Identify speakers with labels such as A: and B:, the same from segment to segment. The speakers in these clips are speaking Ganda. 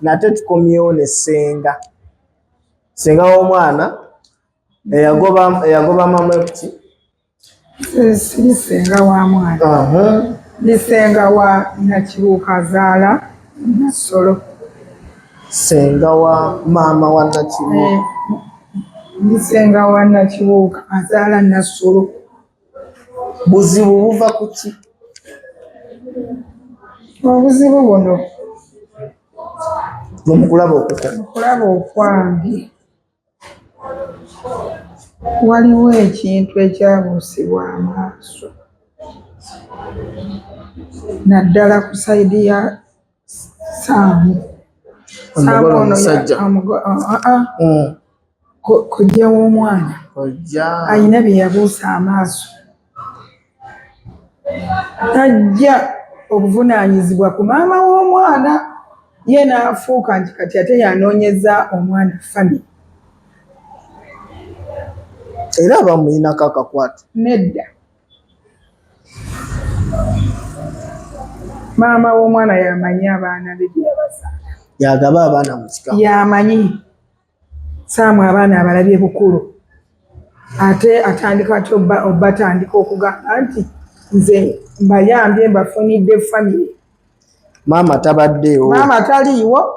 A: Nate tukomyewo ne ssenga, ssenga w'omwana eyagoba mama ki?
B: Siri ssenga wa mwana, ndi ssenga wa Nakibuuka azaala Nassolo.
A: Ssenga wa maama wa Nakibuuka.
B: Eh, ndi ssenga wa Nakibuuka azaala Nassolo.
A: Buzibu buva ku ki?
B: Obuzibu buno
A: Mukulaba okuko.
B: Mukulaba okwange, waliwo ekintu ekyabuusibwa amaaso naddala ku side ya Saamu.
A: Omugole omusajja.
B: Kojja w'omwana alina bye yabuusa amaaso, tajja obuvunaanyizibwa ku maama w'omwana, ye n'afuuka nti kati ate yanoonyeza omwana family.
A: Era bamuyinako akakwate?
B: Nedda, maama w'omwana yamanyi abaana be gye yabazaala.
A: Yagaba abaana mu kika.
B: Yamanyi. Saamu abaana abalabye bukulu, ate atandika atya obatandika okugamba nti nze mbayambye, mbafunidde family.
A: Maama tabaddeewo.
B: Maama taliiwo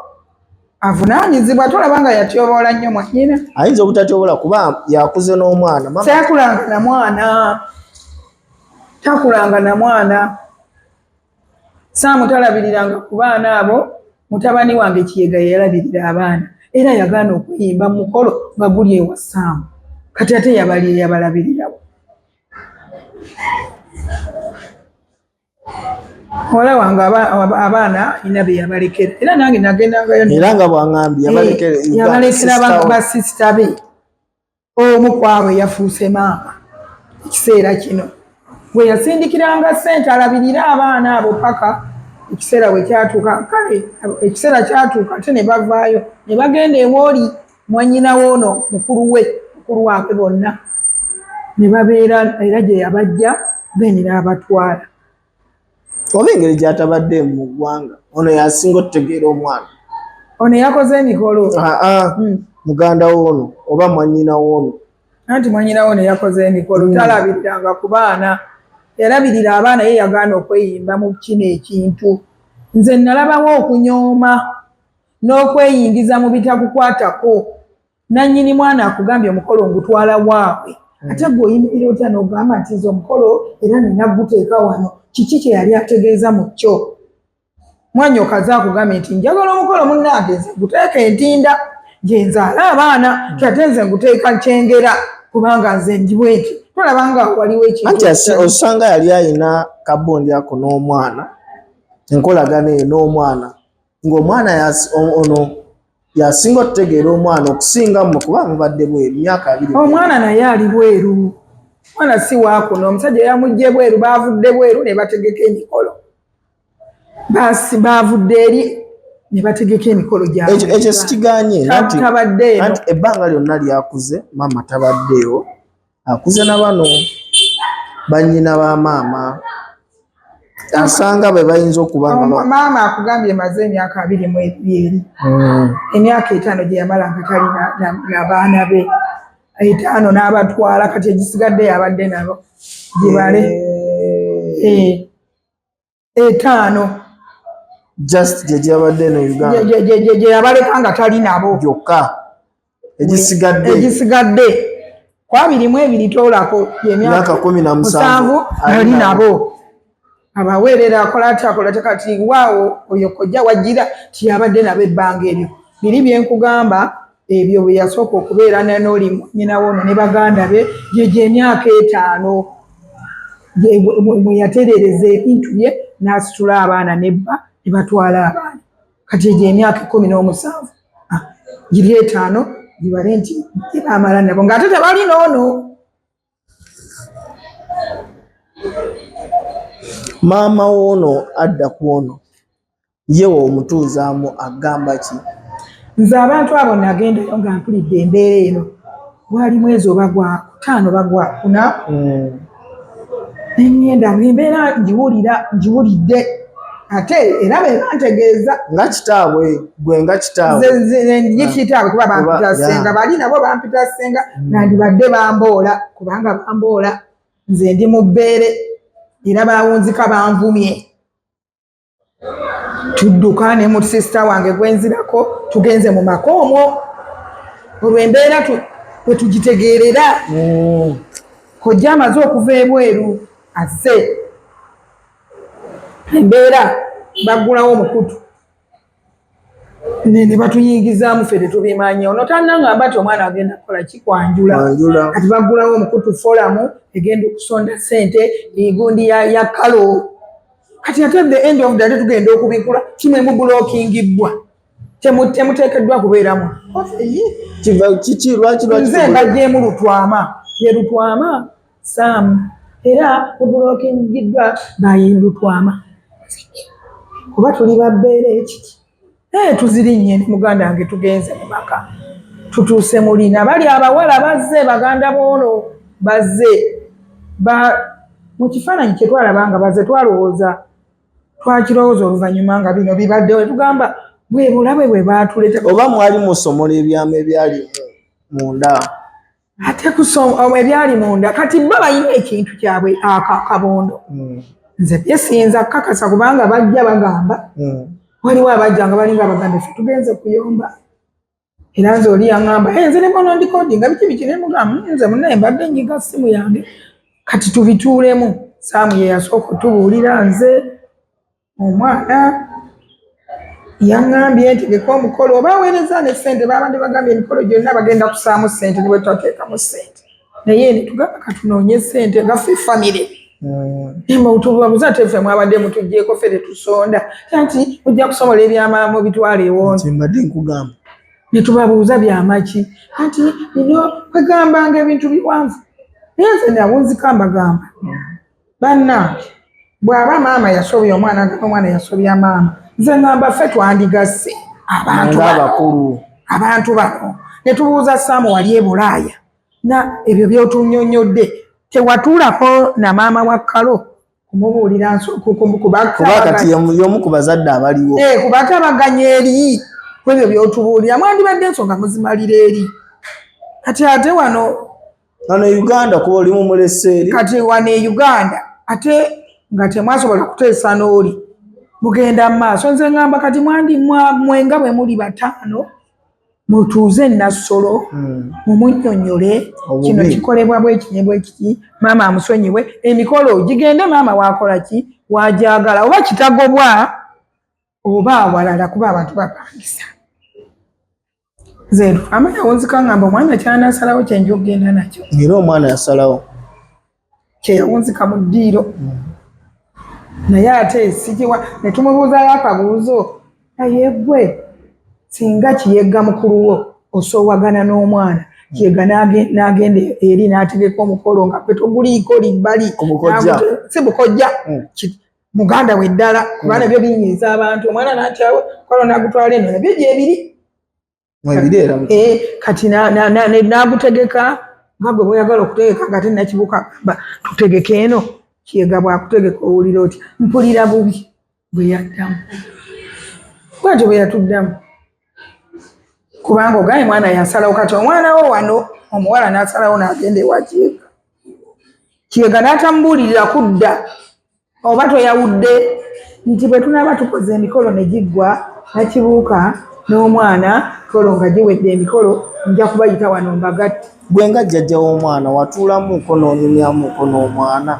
B: avunaanyizibwa, tolaba nga yatyoboola nnyo mwannyina.
A: Ayinza obutatyoboola kuba yakuze n'omwana.
B: Takulanga na mwana, takulanga na mwana. Saamu talabiriranga ku baana abo. Mutabani wange Kiyega yeyalabirira abaana, era yagaana okuyimba mu mukolo nga guli ewa Saamu. Kati ate yabali yabalabirirawo. Muwala wange abaana alina be yabalekera, era nange nagendangayo.
A: Era nga bwangambye yabalekera.
B: Eh, yabalekera basisita be. Omu kwabwe yafuuse maama ekiseera kino, bwe yasindikiranga ssente alabirire abaana abo paka ekiseera bwe kyatuuka. Kale ekiseera kyatuuka ate ne bavaayo ne bagenda ewooli mwannyina woono mukulu we, mukulu waabwe bonna, ne babeera era gye yabajja, then n'abatwala.
A: Oba engeri gy'atabadde mu ggwanga, ono yasinga otutegeera omwana.
B: Ono yakoze emikolo.
A: Muganda woono oba mwannyina woono.
B: Anti mwannyina woono yakoze emikolo. Talabiriranga ku baana, yalabirira abaana ye yagaana okweyimba mu kino ekintu. Nze nalabawo okunyooma n'okweyingiza mu bitakukwatako. Nannyini mwana akugambye omukolo ngutwala waabwe, ate gwe oyimirira otya n'ogamba nti nze omukolo era nina guteeka wano? Kiki kye yali ategeeza mu kyo? Mwannyokaze akugambye nti njagala omukolo munnange nze nguteeka entinda gye nzaala abaana, ti ate nze nguteeka nkyengera kubanga nze ndi bwenti. Tolaba nga waliwo ekintu?
A: Anti osanga yali alina kabondi ako n'omwana, enkolagana eyo n'omwana, ng'omwana ono yasinga okutegeera omwana okusinga mmwe, kuba mubadde bweru myaka 20.
B: Omwana naye ali bweru, omwana si waakuno, omusajja yamugje bweru, baavudde bweru ne bategeka emikolo. Baavudde eri ne bategeka emikolo gyabwe.
A: Ekyo sikiganye.
B: Tabadde eno.
A: Anti ebbanga lyonna lyakuze maama tabaddeewo, akuze na bano bannyina ba maama, asanga be bayinza okuba nga
B: Maama akugambye maze emyaka 22 eri. Emyaka 5 gye yamala nga tali na baana be, 5 n'abatwala, kati egisigadde yabadde nabo gibale. 5.
A: Just gye gyabadde eno Uganda.
B: Gye yabaleka nga tali nabo.
A: Gyokka egisigadde.
B: Egisigadde ku 22 toolako.
A: Emyaka 17.
B: Ali nabo, abaweerera, akola atya, akola atya. Kati waawo oyo kojja wajjira tiyabadde nabo ebbanga eryo. Biri byenkugamba ebyo bwe yasooka okubeera n'oli nnyina woono ne baganda be, gyegyo emyaka 5 mwe yatereereza ebintu bye n'asitula abaana nebba ne batwala abaana. Kati egyo emyaka 17, giri 5 gibale nti gye baamala nabo ng'ate tebali noono.
A: Maama woono adda ku ono ye omutuuzaamu agamba ki?
B: Nze abantu abo nagendayo nga mpulidde embeera eno, gwali mwezi oba gwa kutaano oba gwa kuna. Neŋŋenda ng'embeera ngiwulira, ngiwulidde. Ate era be bantegeeza
A: nga kitaabwe, gwe nga kitaabwe.
B: Nze ndi kitaabwe kuba bampita ssenga, bali nabo bampita ssenga. Nandibadde bamboola kubanga bamboola, nze ndi mu bbeere era bawunzika banvumye. Tudduka ne mu sisita wange gwenzirako, tugenze mu maka omwo, olwo embeera bwe tugitegeerera. Kojja amaze okuva ebweru, azze, embeera baggulawo omukutu ne batuyingizaamu, ffe tetubimanyi. Ono tannaŋŋamba nti omwana agenda kukola kikwanjula. Kati baggulawo omukutu, forum egenda okusonda ssente egundi ya kalo. Kati ate the end of the day tugenda okubikula kimwe mubulookingibwa, temuteekeddwa kubeeramu. Nze mbajjeemu Lutwama, ye Lutwama Saamu, era mubulokingiddwa bayi Lutwama kuba tuli babbeera ekiki. Tuzirinnye ne muganda wange, tugenze mu maka, tutuuse mulina bali abawala bazze, baganda boono bazze. Mu kifaananyi kye twalaba nga bazze, twalowooza, twakirowooza oluvannyuma nga bino bibaddewo, tugamba bwe bulabe bwe baatuleeta.
A: Oba mwali musomola ebyama ebyali munda?
B: Ate ebyali munda, kati bo balina ekintu kyabwe akabondo. Nze byesiyinza kukakasa kubanga bajja bagamba, waliwo abajja nga balinga bagamba ffe tugenze kuyomba. Era nze oli yaŋŋamba, nze ne bono ndikodinga biki biki, ne mugamba nze munnaye mbadde nyiga ssimu yange. Kati tubituulemu. Saamu ye yasooka otubuulira. Nze omwana yaŋŋambye ntegeke omukolo oba aweereza ne ssente, babadde bagambye emikolo gyonna bagenda kusaamu ssente, ne bwe twateekamu ssente, naye ne tugamba katunoonye ssente nga ffe famire. Tubabuuza ate ffe mwabadde mutuggyeko, ffe tetusonda, nti mujja kusobola ebyama mubitwala ewono.
A: Mbadde nkugamba.
B: Ne tubabuuza byamaki, anti bino kwegambanga ebintu biwanvu, naye nze nawunzika mbagamba, bannange, bw'aba maama yasobya omwana nga n'omwana yasobya maama, nze ngamba ffe twandigasse abantu bano, abantu bano ne tubuuza Saamu wali e Bulaaya, na ebyo by'otunnyonnyodde tewatuulako na maama wa Kalo kumubuulira?
A: Kuba kati y'omu ku bazadde abaliwo.
B: Kubatabaganya eri kwebyo by'otubuulira, mwandibadde ensonga muzimalira eri. Kati ate wano
A: Wano e Uganda kuba oli mumulese eri.
B: Kati wano e Uganda ate nga temwasobola kuteesa n'oli, mugenda mu maaso. Nze ngamba kati mwandi mwenga bwe muli bataano, mutuuze Nassolo, mumunnyonnyole kino kikolebwa bweki ne bwekiti, maama amusonyiwe, emikolo gigende maama wakola ki wajagala, oba kitagobwa oba awalala, kuba abantu bapangisa. Nze amanya wunzika ngamba omwana kyanasalawo kyenja okugenda nakyo.
A: Era omwana yasalawo.
B: Kyeyawunzika mu ddiiro, naye ate sikiwa ne tumubuuzayo akabuuzo, naye gwe singa Kiyegga mukulu wo osoowagana n'omwana Kiyegga n'agenda eri n'ategeka omukolo nga gwe toguliiko libbali, si bukojja, muganda we ddala, kuba nabyo binyiiza abantu, omwana natyawe kolo nagutwala eno, nabyo gyebiri. Kati n'agutegeka nga gwe bweyagala okutegeka, nga ate Nakibuuka agamba tutegeke eno. Kiyega bwakutegeka owulira otya? Mpulira bubi, bwe yaddamu bwatyo bwe yatuddamu, kubanga ogaye mwana yasalawo. Kati omwana wo wano omuwala n'asalawo n'agenda ewa Kiyega, Kiyega n'atamubuulirira kudda, oba toyawudde nti bwe tunaaba tukoze emikolo ne giggwa, Nakibuuka n'omwana kolo nga giwedde emikolo, nja kubayita wano mbagatte.
A: Gwe nga jjajja w'omwana watuulamuuko n'onyumyamuuko n'omwana?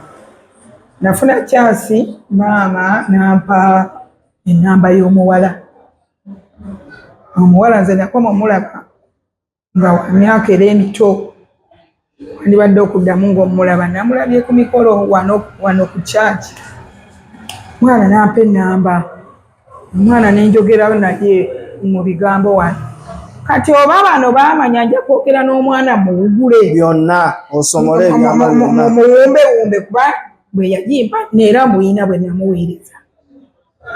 B: Nafuna chance, maama n'ampa ennamba y'omuwala. Omuwala nze nakoma omulaba nga wa myaka era emito, wandibadde okuddamu ng'omulaba, namulabye ku mikolo wano wano ku kyaki. Mwana n'ampa ennamba, omwana nenjogerayo naye mu bigambo wano. Kati oba bano baamanya nja kwogera n'omwana muwugule
A: byonna, osomole ebyama byonna,
B: muwumbewumbe, kuba bwe yagimpa neera mbuyina bwe namuweereza.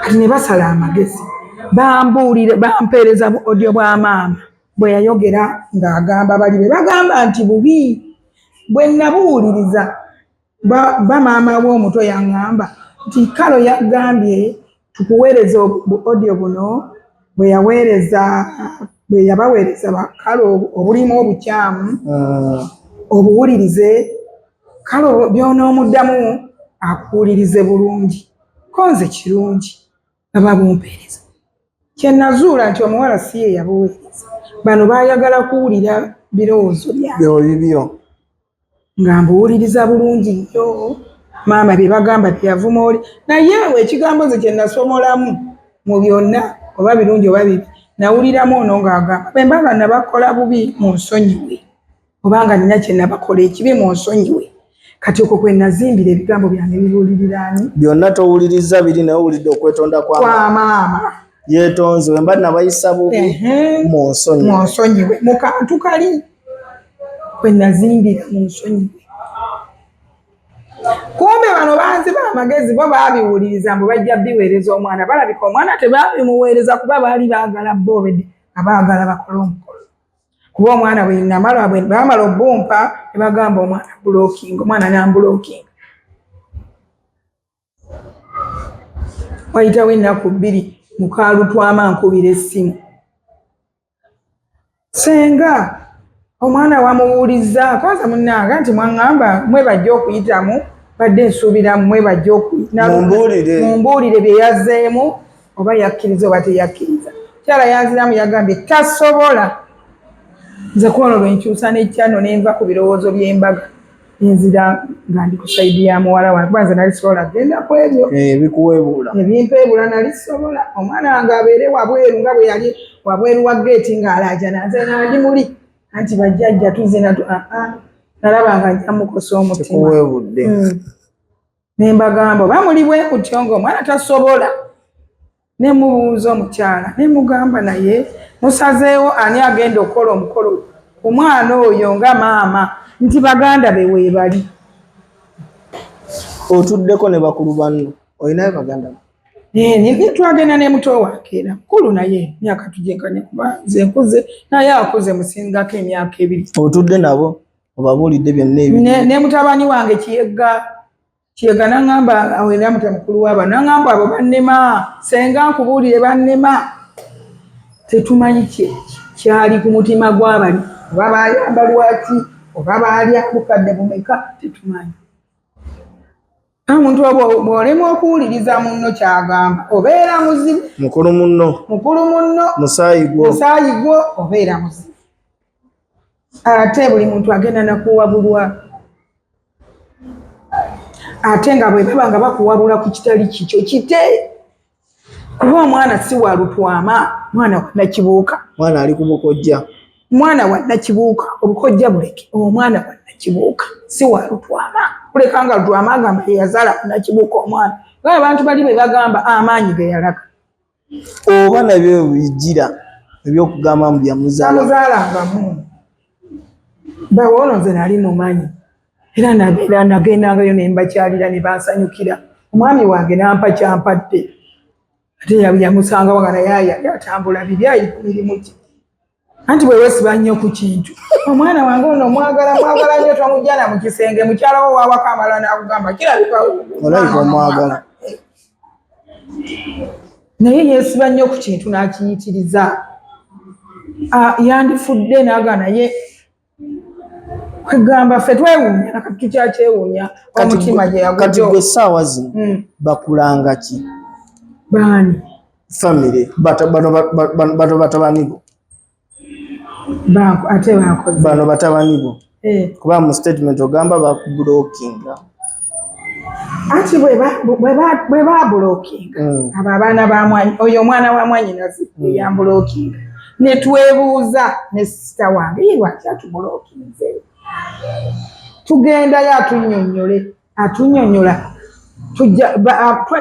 B: Kati ne basala amagezi, bambuulire, bampeereza bu audio bwa maama bwe yayogera ng'agamba bali be bagamba nti bubi. Bwe nabuwuliriza, ba maama we omuto yaŋŋamba nti Kalo yagambye. Tukuweereza audio buno bwe yaweereza, bwe yabaweereza kale obulimu obukyamu, obuwulirize, kale by'onoomuddamu akuwulirize bulungi. Ko nze kirungi nga babumpeereza. Kye nazuula nti omuwala si ye yabuweereza, bano baayagala kuwulira birowoozo
A: byabwe bibyo.
B: Nga mbuwuliriza bulungi nnyo maama bye bagamba bye yavuma oli, naye ekigambo nze kye nasomolamu mu byonna oba birungi oba bibi, nawuliramu ono ng'agamba bwe mba nga nabakola bubi munsonyiwe, oba nga nina kye nabakola ekibi munsonyiwe. Kati okwo kwe nazimbira ebigambo byange bibuulirira ani?
A: Byonna towuliriza biri, naye owulidde okwetonda
B: kwa maama.
A: Yeetonze, bwe mba nabayisa bubi munsonyiwe.
B: Munsonyiwe mu kantu kali kwe nazimbira munsonyiwe. Kumbe bano banziba amagezi, bo baabiwuliriza mbu bajja biweereza omwana. Balabika omwana tebabimuweereza kuba baali baagala bo already nga baagala bakole omukolo. Kuba omwana bwe namala, bwe baamala obumpa ne bagamba omwana blocking, omwana n'amblocking. Wayitawo ennaku 2 mukalutwama nkubira essimu, senga omwana wamuwulizza kwanza munnange nti mwaŋŋamba mwe bajja okuyitamu, badde nsuubira mwe bajja mumbuulire bye yazzeemu oba yakkiriza oba teyakkiriza. Kyala yanziramu yagambye tasobola. Nze ku olwo lwe nkyusa n'ekyano ne nva ku birowoozo by'embaga, nzira nga ndi ku side ya muwala wange, kuba nze nali sobola kugenda ku ebyo
A: ebikuweebuula,
B: ebimpeebula nali sobola. Omwana wange abeere wabweru nga bwe yali wabweru wa geeti ng'alaajana, nze nga ndi muli anti bajjajja tuzina nalaba nga nja mukosa omutima.
A: Kikuweebudde.
B: Ne mbagamba oba muli bwe mutyo ng'omwana tasobola. Ne mubuuza omukyala ne mugamba naye musazeewo ani agenda okukola omukolo ku mwana oyo nga maama, nti baganda be weebali.
A: Otuddeko ne bakulu banno, olinayo baganda bo?
B: Twagenda ne muto wange era mukulu, naye emyaka tugyenkanye kuba nze nkuze naye akuze, musingako emyaka 2.
A: Otudde nabo obabuulidde byonna ebi?
B: Ne mutabani wange Kiyegga, Kiyegga n'aŋŋamba, era muta mukulu w'abano n'aŋŋamba abo bannema, senga nkubuulire bannema. Tetumanyi kyali ku mutima gw'abali, oba baayamba lwaki, oba baalya bukadde bumeka, tetumanyi. Omuntu bw'olemwa okuwuliriza munno ky'agamba obeera muzibu.
A: Mukulu munno.
B: Mukulu munno.
A: Musaayi gwo.
B: Musaayi gwo obeera muzibu. Ate buli muntu agenda nakuwabulwa, ate nga bwe baba nga bakuwabula ku kitali kikyo kite, kuba omwana si wa Lutwama, mwana wa Nakibuuka.
A: Mwana ali ku bukojja.
B: Mwana wa Nakibuuka, obukojja buleke, omwana wa Nakibuuka si wa Lutwama. Kuleka nga Lutwama agamba yeyazaala Nakibuuka omwana, nga abantu bali bwe bagamba amaanyi ge yalaga.
A: Oba nabyo bijjira ebyokugamba mbu yamuzaala.
B: Tamuzaalangamu. Bawo ono nze nali mumanyi, era nabeera nagendangayo ne mbakyalira ne bansanyukira. Omwami wange n'ampa kyampadde, ate yamusangawo nga naye yali atambula bibi ayi ku mirimu gye. Anti bwe weesiba nnyo ku kintu, omwana wange ono mwagala, mwagala nnyo, tomujjana mu kisenge, mukyala wo waawaka amala n'akugamba kirabika
A: olabika omwagala.
B: Naye yeesiba nnyo ku kintu n'akiyitiriza. Yandifudde n'aga, naye kwegamba ffe twewuunya, nakati tukyakyewuunya omutima gye
A: Kati
B: yagujja.
A: Gwe essaawa zino bakulanga ki?
B: Baani?
A: Famire bano batabani bo.
B: Ate bakoze?
A: Bano batabani bo, kuba mu statement ogamba bakublockinga.
B: Anti bwe bablockinga abo abaana ba mwanyi, oyo omwana wa mwanyinazi eyamblockinga, ne twebuuza ne sister wange, ye lwaki atublockinze? Tugendayo atunnyonnyole, atunnyonnyola tujja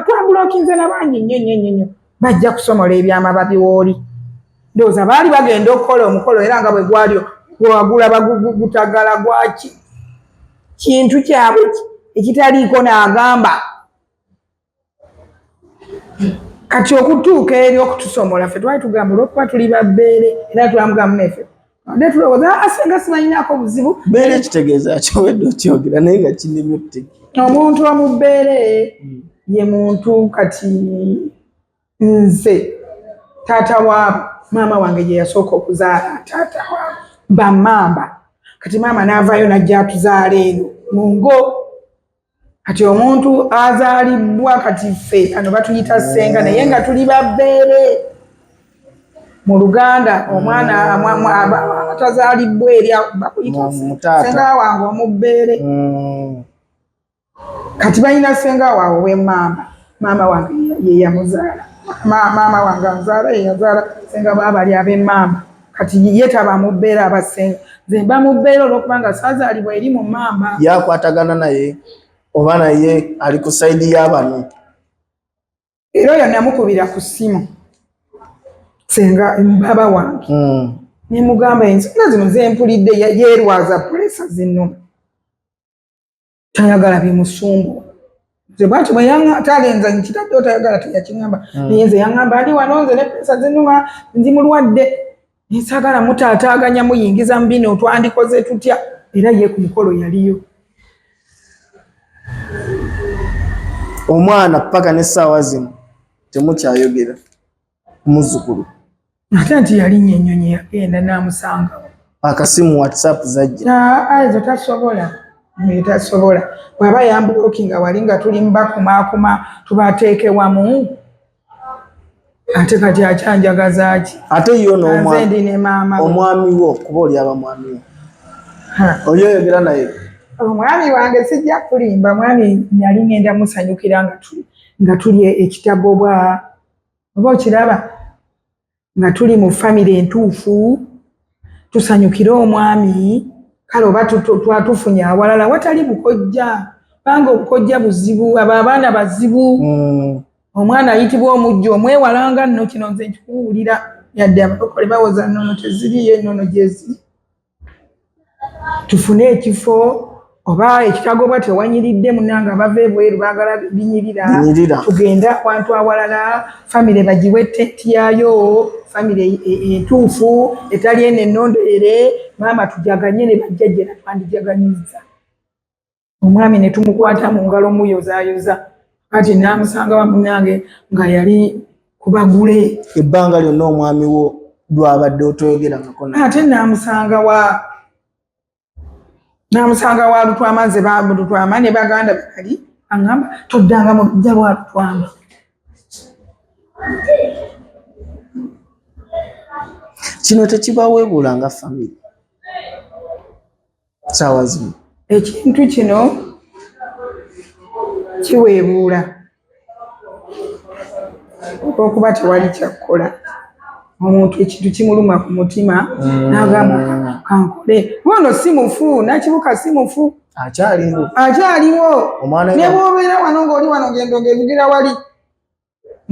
B: twablockinze nabangi nnyo nnyo nnyo nnyo. Bajja kusomola ebyama babiwooli. Ndowooza baali bagenda okukola omukolo, era nga bwe gwali gwagulaba gutagala gwaki kintu kyabwe ekitaliiko n'agamba. Kati okutuuka eri okutusomola, ffe twali tugamba olwokuba tuli babbeere, era twamugamba neffe ade tulowooza asenga sibalinaako buzibu.
A: Beera kitegeeza kyowedde okyogera naye nga kinemye okutegeera.
B: Omuntu omubbeere ye muntu kati. Nze taata waabo maama wange gye yasooka okuzaala, taata waabo bamamba. Kati maama n'avaayo n'ajja atuzaala eno mu ngo. Kati omuntu azaalibwa, kati ffe bano batuyita ssenga, naye nga tuli babbeere mu Luganda. Omwana atazaalibwa eri bakuyita ssenga wange omubbeere. Kati balina ssenga waabwe w'emmamba, maama wange ye yamuzaala, maama wange anzaala ye yazaala ssenga baabali ab'emmamba. Kati ye taba mubbeere, aba ssenga. Nze mba mubbeere olw'okubanga saazaalibwa eri mu mmamba.
A: Yakwatagana naye oba naye ali ku side y'abano?
B: Era oyo namukubira ku ssimu, senga baba wange, nemugamba ensonga zino zempulidde, yeerwaza pressure zino, tayagala bimusumbuwa. Nze bwati bwe talenza nkitadde, otayagala teyakiŋŋamba, naye nze yaŋŋamba ndi wano, nze ne pressure zinuma, ndi mulwadde, nsaagala mutaataaganya muyingiza mu bino, twandikoze tutya? Era ye ku mukolo yaliyo.
A: Omwana paka n'essaawa zino temukyayogera, muzzukulu?
B: Ate nti yalinnya ennyonyi yagenda n'amusangawo.
A: Akasimu, WhatsApp zajja?
B: Ezo tasobola, tasobola. Bw'aba yamblockinga wali nga tuli mubakumaakuma tubateeke wamu, ate kati akyanjagaza ki?
A: Ate yo
B: Nze ndi ne maama we.
A: Omwami wo, kuba oli aba mwami wo, oli oyogera naye?
B: Omwami wange sijja kulimba, mwami nali ngenda musanyukira nga tuli ekitagobwa, oba okiraba nga tuli mu famire entuufu, tusanyukire omwami. Kale oba twatufunye awalala watali bukojja, kubanga obukojja buzibu, abo abaana bazibu. Omwana ayitibwa omujja omwewalanga nno. Kino nze nkikubuulira, yadde abalokole bawoza nnono teziriyo, ennono gyeziri. Tufune ekifo oba ekitagobwa tewanyiridde, munange abava ebweru baagala binyirira.
A: Binyirira.
B: Tugende awantu awalala, famire bagiwe tenti yaayo, famire entuufu etali eno ennondoere. Maama tujaganye ne bajjajja, era twandijaganyiza omwami ne tumukwata mu ngalo muyozaayoza. Kati namusanga wa munange nga yali kubagule.
A: Ebbanga lyonna omwami wo lwabadde otoyogerangako naye?
B: Ate namusanga wa Lutwama, nze Lutwama ne baganda bali aŋŋamba toddanga mu lujja lwa Lutwama.
A: Kino tekibaweebuula nga famire saawa zino?
B: Ekintu kino kiweebuula olwokuba tewali kyakkola. Omuntu ekintu kimuluma ku mutima n'agamba kankole. Ono si mufu, Nakibuka si mufu.
A: Akyaliwo.
B: Akyaliwo.
A: Omwana
B: Ne bw'obeera wano ng'oli wano, ngendo ng'evugira wali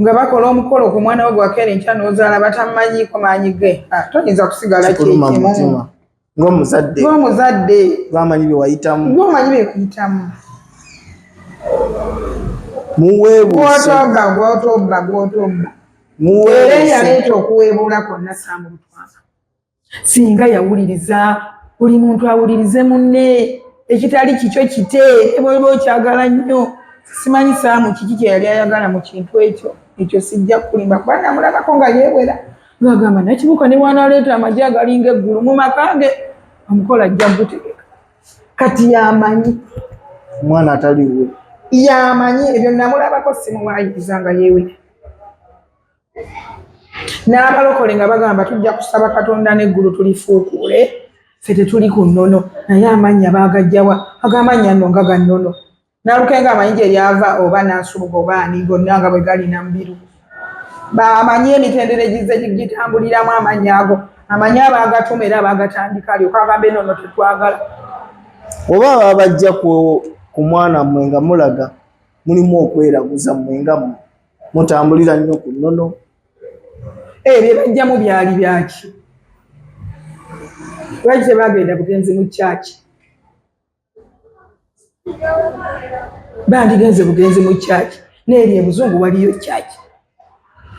B: nga bakola omukolo ku mwana we gwakeera enkya n'ozaala batamumanyiiko maanyi ge. Ah, toyinza kusigala
A: Kikuluma mu
B: kyekimu.
A: mutima ng'omuzadde.
B: Ng'omuzadde.
A: Lwamanyi bye wayitamu.
B: Gwomanyi bye bayitamu.
A: Muweebuuse.
B: Gwotobba, gwotobba, gwotobba. Era
A: Muweebuuse.
B: Yaleeta okuweebuula kwonna Saamu Lutwama. Singa yawuliriza, buli muntu awulirize munne, ekitali kikyo kite bweba okyagala nnyo. Simanyi Saamu kiki kye yali ayagala mu kintu ekyo. Ekyo sijja kulimba, kuba namulabako nga yeewera ng'agamba Nakibuka ne bw'anaaleeta amagye agalinga eggulu mu maka ge, omukolo ajja gutegeka. Kati yamanyi.
A: Omwana ataliwo.
B: Yamanyi ebyo, namulabako, simuwaayiriza nga yeewera. N'abalokole nga bagamba tujja kusaba Katonda n'eggulu tulifuukuule, ffe tetuli ku nnono, naye amannya baagajjawa? Ag'amannya nno nga ga nnono. Nalukenga amanyi gye lyava, oba Nansubuga oba ani, gonna nga bwe galina mubiru. Bamanyi emitendera egize gitambuliramu amannya ago, amanyi abaagatuuma era abaagatandika, alyoka agamba ennono tetwagala.
A: Oba baba bajja ku mwana mmwe nga mulaga mulimu okweraguza, mmwe nga mmwe mutambulira nnyo ku nnono.
B: Bye bajjamu byali byaki? Lwaki tebagenda bugenzi mu kyaki? Bandigenze bugenzi mu kyaki, neeri ebuzungu waliyo kyaki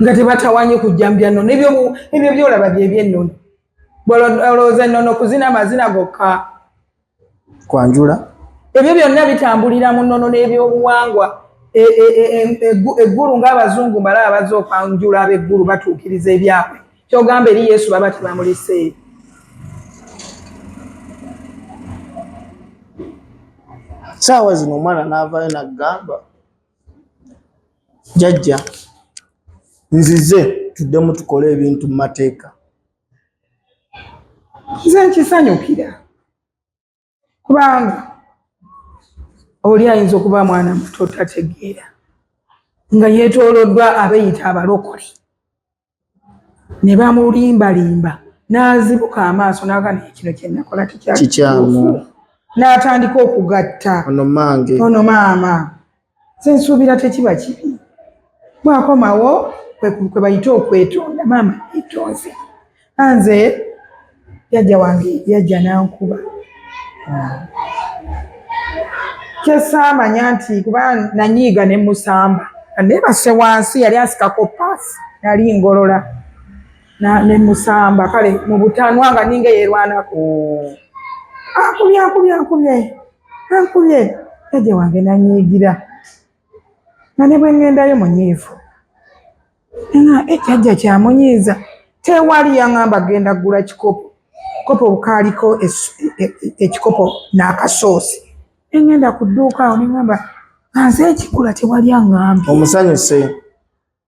B: nga tebatawanye kujja mu byannono. Ebyo byolaba byebyennono. Olowooza ennono kuzina amazina gokka?
A: Kwanjula.
B: Ebyo byonna bitambulira mu nnono n'ebyobuwangwa. Eggulu ng'abazungu mbalaba bazze okwanjula ab'eggulu batuukiriza ebyabwe. Kyogamba eri Yesu baba tebamuleseeyo.
A: Saawa zino omwana n'avaayo n'agamba, jjajja nzize tuddemu tukole ebintu mu mateeka.
B: Nze nkisanyukira kubanga oli ayinza okuba mwana muto tategeera nga yeetooloddwa abeeyita abalokole ne bamulimbalimba n'azibuka amaaso n'aga naye kino kye nakola tekyali
A: Kikyamu.
B: N'atandika okugatta
A: ono mange
B: ono maama. Nze nsuubira tekiba kibi bwakomawo kwe bayita okwetonda. Maama yeetonze, anze jjajja wange yajja n'ankuba kyesaamanya nti kuba nanyiiga ne musamba neebase wansi, yali asikako paasi, nali ngolola ne musamba kale mu butanwa nga ninga yeerwanako, ankubye ankubye ankubye ankubye. Jjajja wange nanyiigira nga ne bwe ŋŋendayo munyiivu nga jjajja kyamunyiiza tewali. Yaŋŋamba genda ggula kikopo kopo kaaliko ekikopo n'akasoosi. Ne ŋŋenda ku dduuka awo ne ŋŋamba nze ekikula tewali aŋŋambye.
A: Omusanyuse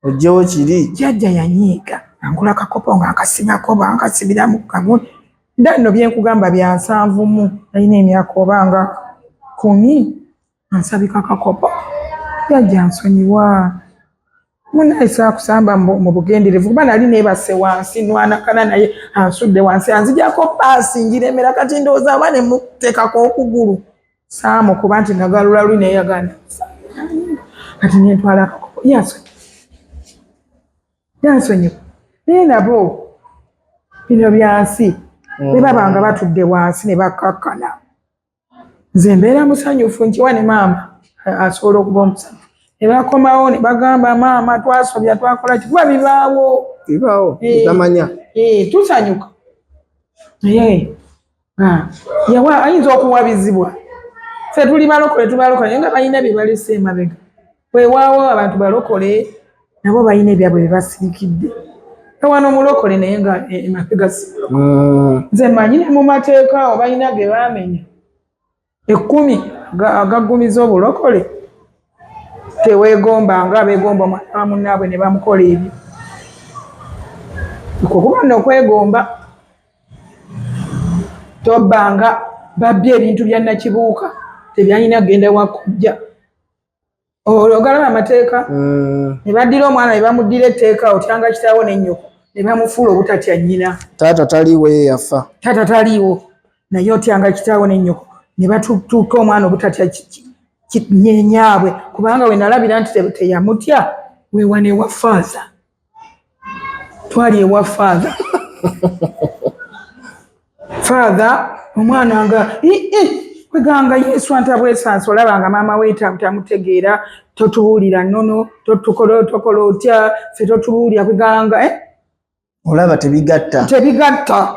A: oggyewo kiri.
B: Jjajja yanyiiga angula kakopo nga nkasibako bankasibiramu kagundi nda nno byenkugamba bya 70, alina emyaka oba nga 10, ansabika kakopo. Jjajja nsonyiwa munaye saakusamba mu bugenderevu kuba nali neebase wansi nwanakana naye ansudde wansi anzijako paasi njiremera kati ndowooza oba ne muteekako okugulu saamukuba nti nagalula luli naye yaganda kati nentwala akakopo yansonyiwa yansonyiwa. Naye nabo bino byansi bwe baba nga batudde wansi ne bakkakkana nze mbeera musanyufu nkiwa ne maama asobola okuba omusanyufu ne bakomawo ne bagamba maama twasobya twakola ki kuba bibaawo.
A: Bibaawo. Tamanya.
B: Tusanyuka naye yawa ayinza okuwabizibwa ffe tuli balokole tubalokole naye nga balina bye balese emabega. Weewaawo abantu balokole nabo balina ebyabwe bye basirikidde ewano omulokole naye nga emabega si mulokole. Nze mmanyi ne mu mateeka awo balina ge baamenya 10 agaggumiza obulokole teweegomba nga abeegomba omwana wa munnaabwe ne bamukola ebyo okuba nno okwegomba tobbanga babbye ebintu bya Nakibuuka tebyalina kugenda wakujja ogalaba amateeka ne baddira omwana ne bamuddira etteeka otyanga kitaawo n'ennyoko ne bamufuula obutatya nnyina.
A: Taata taliiwo ye yafa.
B: Taata taliiwo naye otyanga kitaawo n'ennyoko ne batutuuka omwana obutatya nnyaabwe kubanga we nalabira nti teyamutya weewa newa faaza twali ewa faaza faaza omwana nga kweganga Yesu antabwesansa olaba nga maama we tamutegeera totubuulira nnono totukola tokola otya ffe totubuulira kweganga
A: Olaba tebigatta.
B: Tebigatta.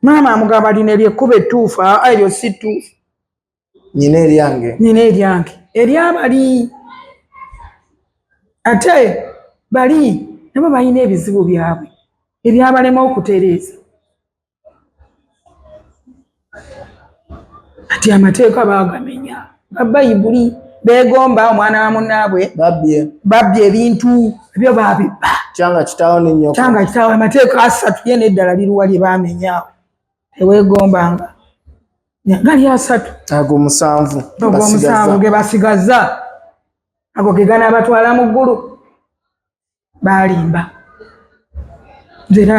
B: Maama amugamba lino eryekkuba ettuufu aa eryo si ttuufu.
A: Nina eryange.
B: Nina eryange eryabali ate bali nabo balina ebizibu byabwe ebyabalema okutereeza ati amateeka baagamenya nga Bayibuli beegomba omwana wa munnaabwe babbye ebintu ebyo baabibba
A: kyanga kitaawo n'ennyoko
B: kyanga kitaawo amateeka 3 ye n'eddala liruwa lye baamenyaawo teweegombanga gali 3
A: ago 7
B: ago 7 ge basigaza ago ge ganaabatwala mu ggulu baalimba era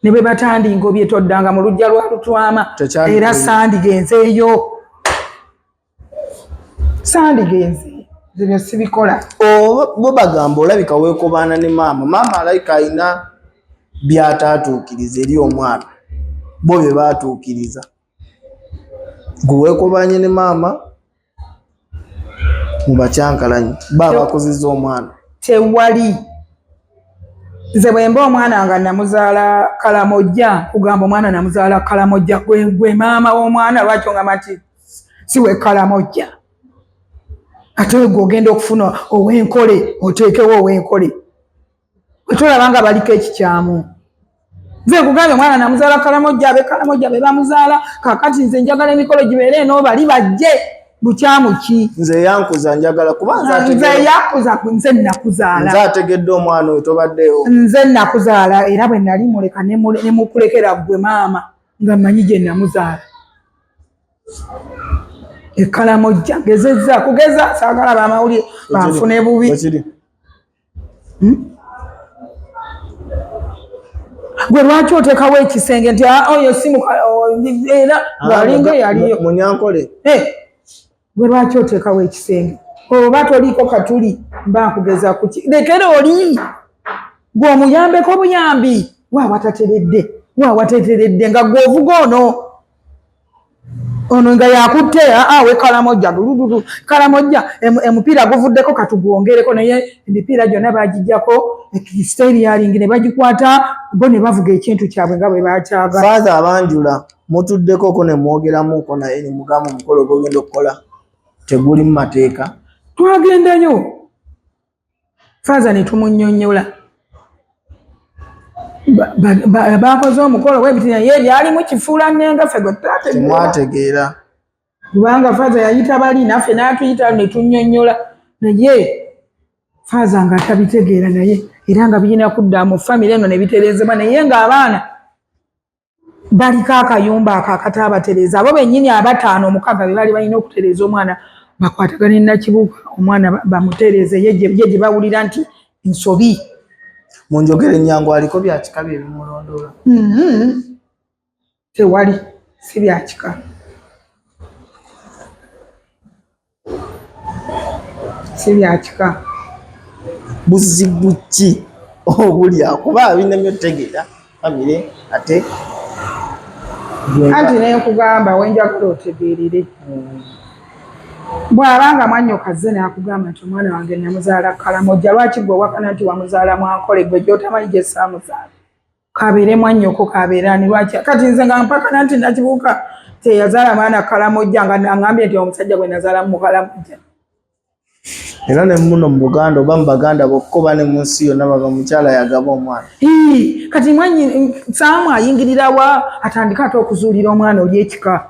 B: ne bwe batandingobye toddanga mu luggya lwa Lutwama era sandigenzeeyo sandigenze nze byo sibikola.
A: Bo bagamba olabika weekobaana ne maama maama alabika alina byataatuukiriza eri omwana bo bye baatuukiriza gwe weekobaanye ne maama mubakyankalanyi ba bakozeza omwana.
B: Tewali nze bwe mba omwana nga namuzaala Kalamojja kugamba omwana namuzaala Kalamojja gwe maama w'omwana lwaki ongamba nti si we Kalamojja? Ate gwe ogenda okufuna ow'enkole, oteekewo ow'enkole, wetolaba nga baliko ekikyamu. Nze nkugambye omwana namuzaala Kalamojja, abe Kalamojja be bamuzaala. Kakati nze njagala emikolo gibeere eno, bali bajje. Bukyamu ki?
A: Nze yankuza njagala kuba
B: nze yankuza, nze nakuzaala.
A: Nze ategedde omwana oyo tobaddewo.
B: Nze nakuzaala, era bwe nali muleka ne mukulekera ggwe maama, nga mmanyi gye namuzaala. Ekalamojja ngezezza kugeza, saagala bamawulire banfune bubi. Gwe lwaki oteekawo ekisenge nti oyo si era ng'alinga eyaliyo
A: Munyankole?
B: Gwe lwaki oteekawo ekisenge oba toliiko katuli? Mba nkugeza kuki, lekera oli gwe omuyambeko buyambi waawatateredde, waawatateredde nga gwe ovuga ono ono nga yakutte awe Kalamojja dulududu Kalamojja, omupiira guvuddeko, katugwongereko. Naye emipiira gyonna bagijjako steering ne bagikwata bo ne bavuga ekintu kyabwe nga bwe bakyagala.
A: Faaza abanjula mutuddekoko ne mwogeramuko naye ne mugamba omukolo gwogenda okukola teguli mu mateeka?
B: Twagendayo, faaza ne tumunnyonnyola bakoze omukolo webiti, naye byalimu kifuula nenga ffe gwe
A: temwategeera.
B: Kubanga faaza yayita bali naffe n'atuyita ne tunnyonnyola, naye faaza nga tabitegeera, naye era nga birina kudda mu famire eno ne bitereezebwa, naye ng'abaana baliko akayumba ako akataabatereeza. Abo bennyini abataano omukaaga be baali balina okutereeza omwana, bakwatagane Nakibuuka, omwana bamutereeze ye gye bawulira nti nsobi.
A: Mu njogera ennyangu, aliko byakika bye bimulondoola?
B: Tewali, si byakika, si byakika.
A: Buzibu ki obuli awo? Kuba binemye otutegeera famire ate.
B: Anti nenkugamba wenjagala otegeerere, bw'abanga mwannyoko azze n'akugamba nti omwana wange namuzaala Kalamojja, lwaki gwe owakana nti wamuzaala Mwankole, gwe gy'otamanyi gye saamuzaala? Kabeere mwannyoko, kabeere ani, lwaki kati nze nga mpakana nti Nakibuuka teyazaala mwana Kalamojja, nga aŋambye nti omusajja gwe nazaala mu Kalamojja?
A: Era ne muno mu Buganda oba mu Baganda bokka oba ne mu nsi yonna, baba mukyala yagaba omwana.
B: Kati mwanyi Saamu ayingirirawa atandika ate okuzuulira omwana oli ekika?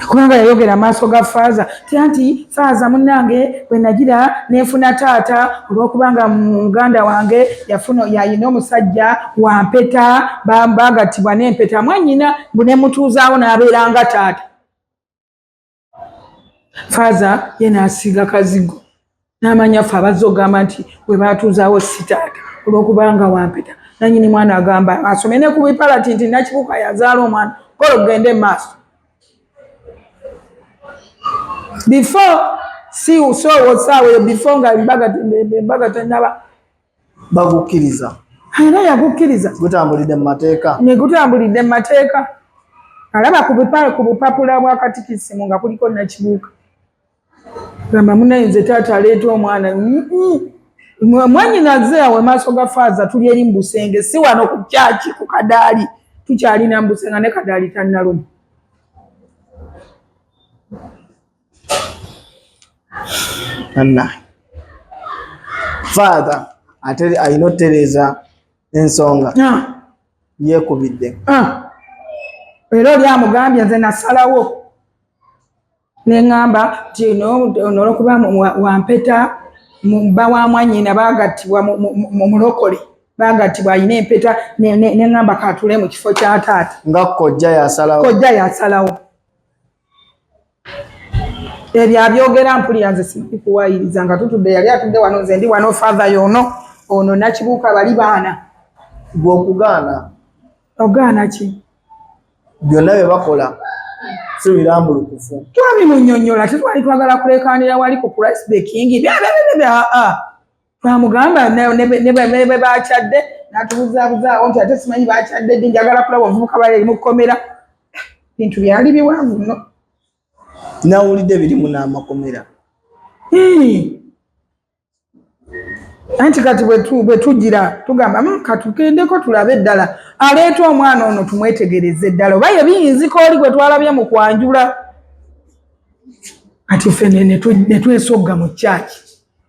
B: Kubanga yayogera maaso ga faaza ti anti faaza munnange bwe nagira nenfuna taata, olwokubanga muganda wange yafuna yayina omusajja wampeta, bagattibwa n'empeta, mwannyina mbu nemutuuzaawo n'abeera nga taata. Faaza ye n'asiiga kazigo n'amanya ffe abazze ogamba nti bwe baatuuzaawo si taata olwokubanga wampeta. Nanyini mwana agamba asome ne ku bipalati nti Nakibuuka yazaala omwana. Kola ogende mu maaso before si soowo saawa eyo, before nga embaga tenaba.
A: Bagukkiriza?
B: Era yagukkiriza.
A: Gutambulidde mu mateeka?
B: Ne gutambulidde mu mateeka. Alaba ku bupapula bwa katikisimu nga kuliko Nakibuuka. Gamba munaye nze taata aleeta omwana mwanyinaze awo emaaso ga faaza. Tuli eri mu busenge, si wano ku kyaki ku kadaali, tukyalina mu busenge ne kadaali tannaluma.
A: Anna father ate alina otutereeza ensonga. Yeekubidde.
B: Era oli amugambye nze nasalawo neŋŋamba nti olwokuba wampeta, bba wa mwannyina baagattibwa mu mulokole, baagattibwa alina empeta, neŋŋamba katule mu kifo kya taata.
A: Nga kojja yasalawo?
B: Kojja yasalawo. Ebyo abyogera mpulira nze simanyi kuwayiriza nga tutudde, yali atudde wano, nze ndi wano, father yono ono Nakibuuka bali baana.
A: Gwe okugaana?
B: Ogaana ki?
A: Byonna bye bakola si birambulukufu.
B: Twabimunyonyola, tetwali twagala kulekanira wali ku Christ the King. Bya twamugamba ne bwe bakyadde n'atubuzabuzaawo nti ate simanyi bakyadde ddi, njagala kulaba omuvubuka bali eri mu kkomera. Bintu byali biwanvu nno.
A: Nawulidde birimu n'amakomera.
B: Anti kati bwe tugira tugamba, katugendeko tulabe eddala aleeta omwana ono, tumwetegereze eddala oba ye biyinzika oli gwe twalabye mu kwanjula." Kati ffe ne twesogga mu kyaki,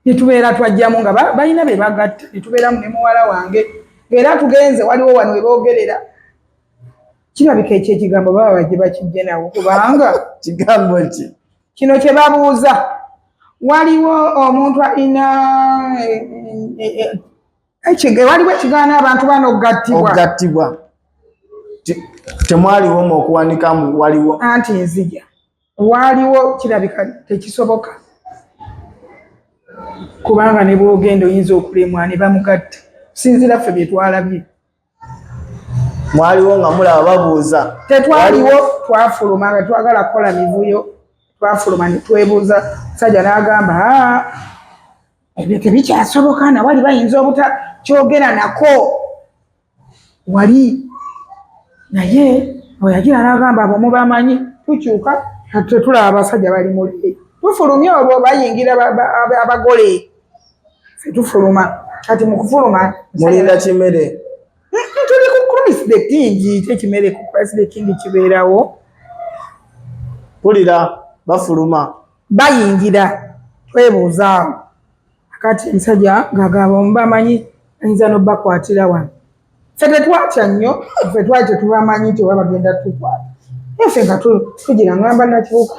B: ne tubeera twajjamu nga balina be bagatta, ne tubeeramu ne muwala wange ng'era tugenze. Waliwo wano we boogerera, kirabika ekyo ekigambo baba bajje bakijje nawo, kubanga
A: Kigambo ki?
B: Kino kye babuuza, waliwo omuntu alina waliwo ekigaana abantu bano okugattibwa.
A: Okugattibwa. Temwaliwo mu okuwanika mbu waliwo?
B: Anti nzija, waaliwo, kirabika tekisoboka, kubanga ne bwogenda oyinza okulemwa ne bamugatta, kusinziira ffe bye twalabye.
A: Mwaliwo nga mulaba babuuza?
B: Tetwaliwo, twafuluma nga twagala kukola mivuyo. Twafuluma ne twebuuza, musajja n'agamba, "Aa, ebyo tebikyasoboka, nawali bayinza obutakyogera nako wali." Naye oyagira n'agamba, abo mubamanyi. Tukyuka tetulaba abasajja bali muli, tufulumye olwo bayingira abagole, ffe tufuluma. Kati mu kufuluma
A: Mulinda kimere?
B: Tuli ku Christ the King. Kyekimere ku Christ the King kibeerawo.
A: Mpulira bafuluma.
B: Bayingira, twebuuzaawo. Kati omusajja ng'agamba omubamanyi ayinza n'obbakwatira wano. Ffe tetwatya nnyo, ffe twali tetubamanyi nti oba bagenda tukwata. Naye ffe nga tugira ngamba Nakibuuka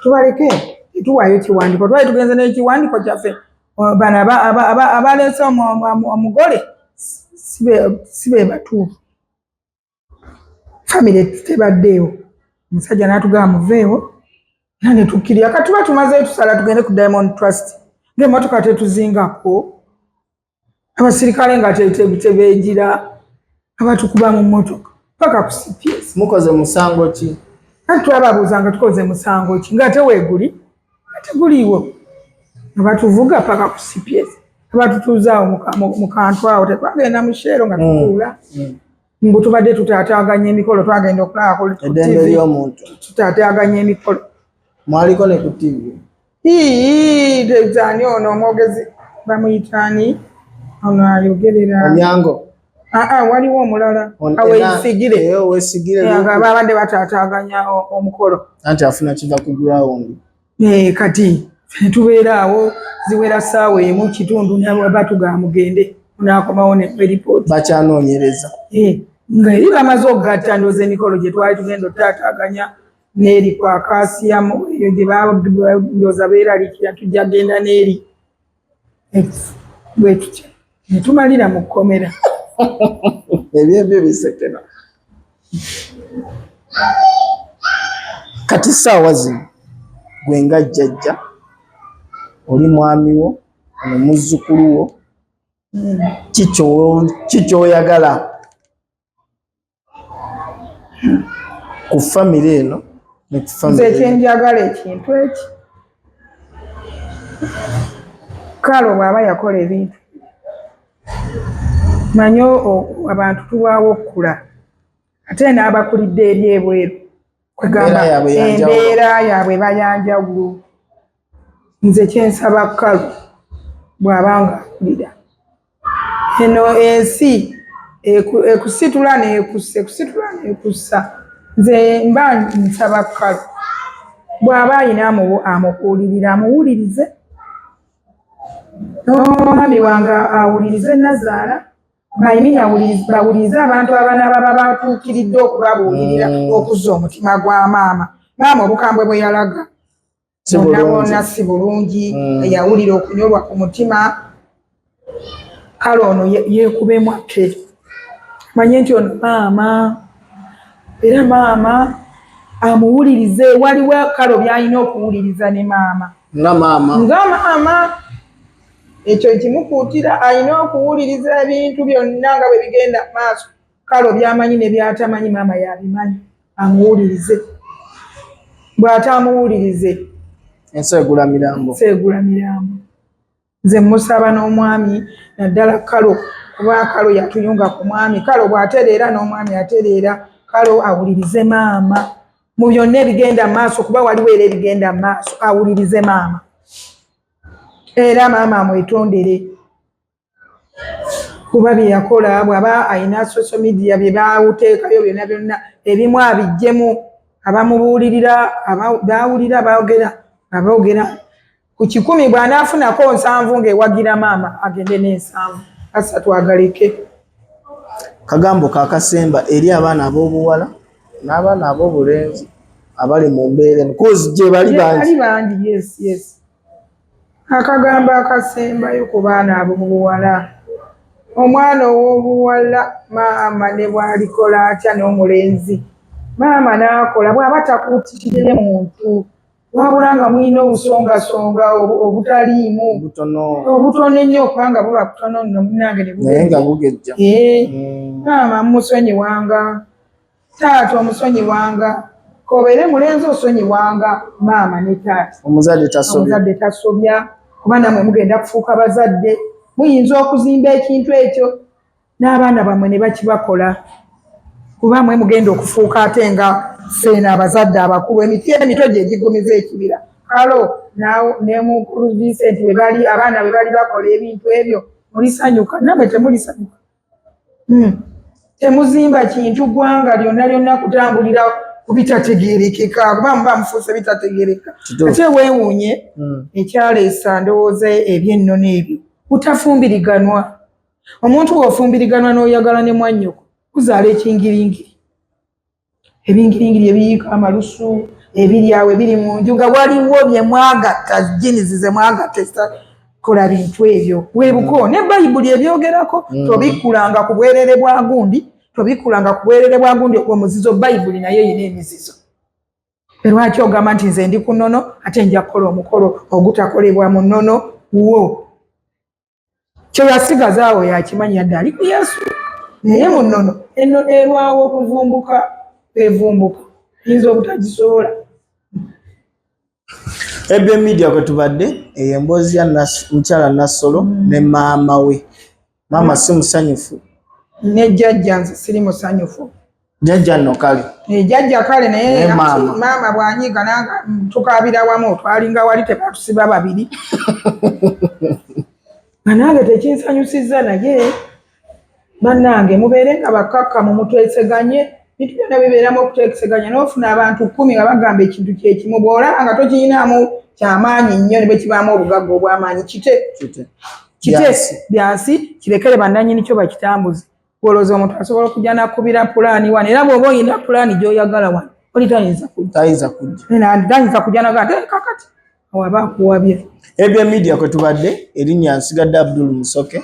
B: tubaleke, tetuwaayo kiwandiiko. Twali tugenze n'ekiwandiiko kyaffe. Bano abaleese omugole si be batuufu, famire tebaddeewo. Omusajja n'atugamba muveewo, era ne tukkirira. Kati tuba tumazeeyo tusala tugende ku Diamond Trust, ng'emmotoka tetuzingako, abasirikale nga tebeegira, abatukuba mu mmotoka paka ku CPS.
A: Mukoze musango ki?
B: Ati twababuuza nga tukoze musango ki, nga teweeguli, nga teguliiwo, nga batuvuga paka ku CPS, abatutuuzaawo mu kantu awo. Tetwagenda mu Shell nga tutuula mbu tubadde tutaataaganya emikolo. Twagenda okulaba ku
A: Eddembe
B: TV,
A: ly'omuntu.
B: Tutaataaganya emikolo.
A: Mwaliko ne ku TV?
B: Ii, ani ono omwogezi bamuyitaani ono ayogerera?
A: Onyango.
B: Aa, waliwo omulala. Aweesigire.
A: Owesigire.
B: Nga babadde bataataaganya omukolo.
A: Anti afuna kiva ku ground.
B: Kati ffe tubeera awo, ziwera ssaawa 1 kitundu, batugamba mugende, munaakomawo ne ripooti.
A: Bakyanoonyereza.
B: Nga eri bamaze okugatta, ndowooza emikolo gye twali tugenda okutaataaganya n'eri ku Akaasiyamu eyo gye ndowooza beeralikira tujja genda n'eri bwe tutyo ne tumalira mu kkomera.
A: Ebyebyo bisekera. Kati saawa zino gwe nga jjajja oli mwami wo, ono muzzukulu wo, kikyoyagala ku famire eno ne ku
B: Nze
A: famire eno?
B: Ekyenjagala ekintu eki, Kalo bw'aba yakola ebintu, manyi abantu tulwawo okukula, ate n'abakulidde eri ebweru, kwegamba
A: Embeera yaabwe ya njawulo.
B: Embeera yaabwe bayanjawulo. Nze kyensaba, Kalo bw'aba nga akulira eno ensi ekusitula n'ekussa, ekusitula n'ekussa, nze mba nsaba Kalo bw'aba ayina amubuulirira, amuwulirize, n'omwami wange awulirize Nazaala bayimini, bawulirize abantu abanaaba batuukiridde okubabuulirira okuzza omutima gwa maama. Maama obukambwe bwe yalaga
A: Si
B: bonna
A: bulungi.
B: bonna si bulungi. Yawulira okunyolwa ku mutima. Kale ono yeekubemu ake manye nti ono maama, era maama amuwulirize. Waliwo Kalo byalina okuwuliriza ne maama.
A: Nga maama.
B: Nga maama, ekyo kimukuutira, alina okuwuliriza ebintu byonna nga bwe bigenda mu maaso. Kalo byamanyi ne byatamanyi maama yabimanyi, amuwulirize. Bw'ataamuwulirize,
A: Ensi egula mirambo.
B: Seegula mirambo. Nze musaba n'omwami, naddala Kalo, kuba Kalo yatuyunga ku mwami. Kalo bw'atereera n'omwami atereera. Kalo awulirize maama mu byonna ebigenda mu maaso, kuba waliwo era ebigenda mu maaso. Awulirize maama, era maama amwetondere, kuba bye yakola, bw'aba alina social media bye bawuteekayo byonna byonna, ebimu abiggyemu. Abamubuulirira bawulira, boogera. Nga boogera ku 100, bw'anaafunako 70 ng'ewagira maama, agende n'ensanvu, 30 agaleke.
A: Kagambo kakasemba eri abaana ab'obuwala n'abaana ab'obulenzi abali mu mbeera eno, 'cause gye bali bangi.
B: Bali bangi, yes. Akagambo akasembayo ku baana ab'obuwala, omwana ow'obuwala, maama ne bw'alikola atya n'omulenzi, maama n'akola, bw'aba takuutidde muntu, wabula nga mulina obusongasonga obutaliimu,
A: obutono,
B: obutono ennyo, kubanga buba butono nno munange ne
A: naye nga
B: bugejja.
A: Bugejja.
B: Maama musonyiwanga, taata omusonyiwanga, kobeere mulenzi osonyiwanga maama ne taata.
A: Omuzadde tasobya.
B: Omuzadde tasobya, kuba namwe mugenda kufuuka bazadde, muyinza okuzimba ekintu ekyo n'abaana bammwe ne bakibakola, kuba mwe mugenda okufuuka ate nga ffeeno abazadde abakulu. Emiti emito gye gigumiza ekibira. Kalo ne mukulu Vincent bwe bali abaana bwe bali bakola ebintu ebyo, mulisanyuka? Namwe temulisanyuka. Temuzimba kintu ggwanga lyonna lyonna kutambulira ku bitategeerekeka, kuba muba mufuuse bitategeereka. Ate weewuunye ekyaleesa ndowooza ebyennono ebyo butafumbiriganwa. Omuntu bw'ofumbiriganwa n'oyagala ne mwannyoko, kuzaala ekingiringiri, ebingiringiri ebiyiika amalusu ebiri awo ebiri mu nju, nga waliwo bye mwagatta, genes ze mwagatta kola bintu ebyo bwebuko. Ne Bayibuli ebyogerako. Tobikkulanga ku bwerere bwa gundi, tobikkulanga ku bwerere bwa gundi, ogwo muzizo. Bayibuli naye erina emizizo. Lwaki ogamba nti nze ndi ku nnono ate nja kukola omukolo ogutakolebwa mu nnono wo? Kyeyasigaza awo yakimanyi, yadde ali ku Yesu, naye mu nnono ennono erwawo okuvumbuka, evumbuka, yinza obutagisobola.
A: Ebyo media kwe tubadde, eyo emboozi ya mukyala Nassolo ne maama we. Maama si musanyufu.
B: Ne jjajja, nze siri musanyufu.
A: Jjajja nno kale.
B: Jjajja kale, naye
A: Naye maama.
B: Maama bw'anyiiga nanga tukaabira wamu, twalinga wali tebatusiba babiri, nga nange tekinsanyusizza. Naye bannange, mubeere nga bakkakkamu, mutweseganye. Bintu byonna bibeeramu okuteeseganya, n'ofuna abantu 10 nga bagamba ekintu kyekimu, bw'olaba nga tokiyinaamu kyamaanyi nnyo, ne bwe kibaamu obugagga obw'amaanyi, kite.
A: Kite.
B: Kite.
A: Byansi.
B: Byansi, kirekere bannannyini kyo bakitambuze. Olowooza omuntu asobola okujja nakubira pulaani wano? Era bw'oba oyina pulaani gy'oyagala wano, oli tayinza kujja.
A: Tayinza kujja.
B: Tayinza kujja naga ate kakati awaba akuwabye.
A: Ebyo media kwe tubadde, erinnya nsigadde Abdul Musoke.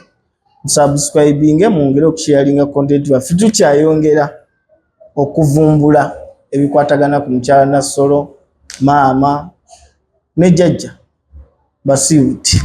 A: Musubscribinge, mwongere okusharinga content waffe. Tukyayongera okuvumbula ebikwatagana ku mukyala Nassolo, maama ne jjajja Basiwuti.